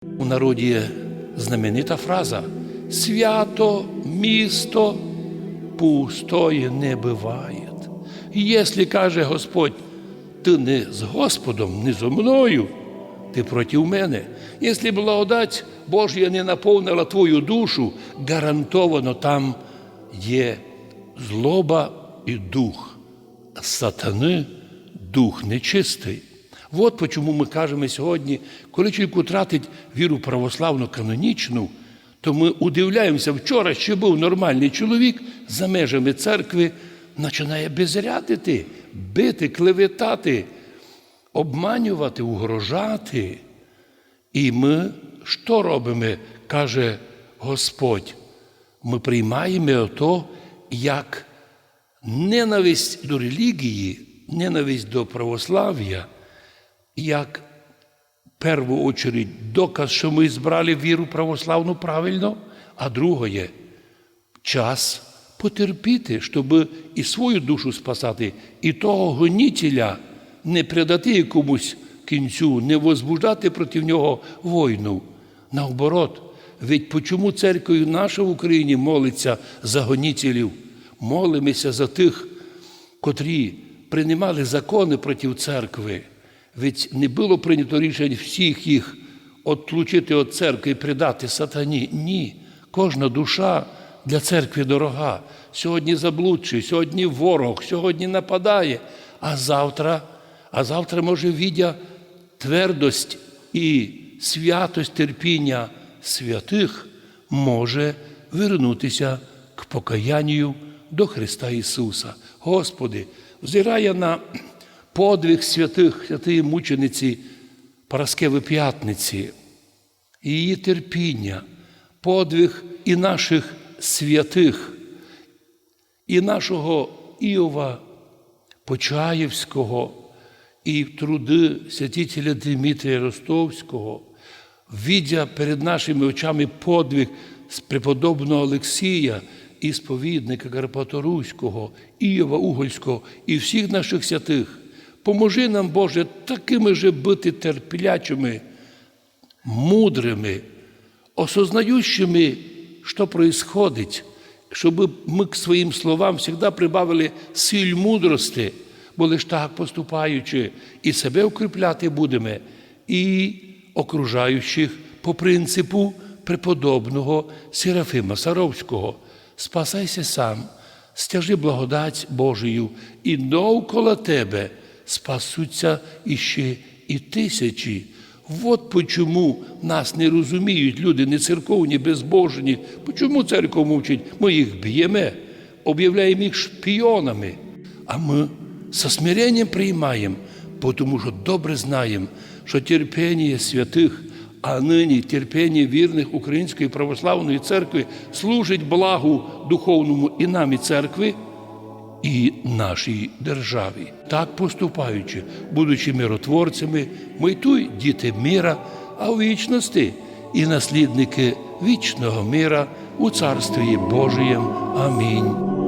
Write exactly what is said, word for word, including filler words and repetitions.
У народі є знаменита фраза: «Свято місто пустоє не быває». Якщо, каже Господь, ти не з Господом, не зо мною, ти проти мене. Якщо благодать Божа не наповнила твою душу, гарантовано там є злоба і дух сатаны, дух нечистый. Вот почему мы кажеме сьогодні, коли чоловік утратить віру православну канонічну, то мы удивляємося, вчора ще був нормальный чоловік, за межами церкви починає безрядити, бити, клеветати, обманювати, угрожати. І мы што робиме, каже Господь? Мы приймаєме ото як ненависть до релігії, ненависть до православія, як в перву очередь доказ, што мы избрали віру православну правильно, а другоє, час потерпіти, щоб і свою душу спасати, і того гонителя не предати якомусь кінцю, не возбуждати проти нього войну. Наоборот, ведь почому церковь наша в Україні молиться за гонителів? Молимося за тих, котрі приймали закони проти церкви. Ведь не было прийнято рішень всіх їх отлучити від церкви і предати сатані. Ні. Кожна душа для церкви дорога. Сьогодні заблудший, сьогодні ворог, сьогодні нападає, а завтра, а завтра, може, видя твердость і святость терпіня святых, може вернутися к покаянію до Христа Ісуса. Господи, взирая на подвиг святых, святої мучениці Параскевы Пятниці, її терпіня, подвиг і наших святых, і нашого Іова Почаївського, і труды святителя Димитрія Ростовського, видя перед нашими очами подвиг з преподобного Олексія, ісповідника Карпаторуського, Іова Угольського і всіх наших святых. Поможи нам, Боже, такими же быти терплячими, мудрыми, осознающими, што происходить, щоб мы к своїм словам всегда прибавили силь мудрости, бо лиш так поступаючи, і себе укріпляти будеме, і окружающих по принципу преподобного Серафима Саровського. Спасайся сам, стяжи благодать Божию, і довкола тебе спасуться іще і тисячі. Вот почему нас не розуміють люди нецерковні, безбожні. Почому церква мучить? Мы їх б'єме, об'являєме їх шпіонами. А мы со смиренням приймаєме, потому што добре знаєме, што терпеніє святых, а нині терпеніє вірных Української православної церкви служить благу духовному і нам, і церкви, і нашій державі. Так поступаючи, будучи миротворцями, мы й туй діти мира, а у вічности і наслідники вічного мира у Царстві Божиєм. Амінь.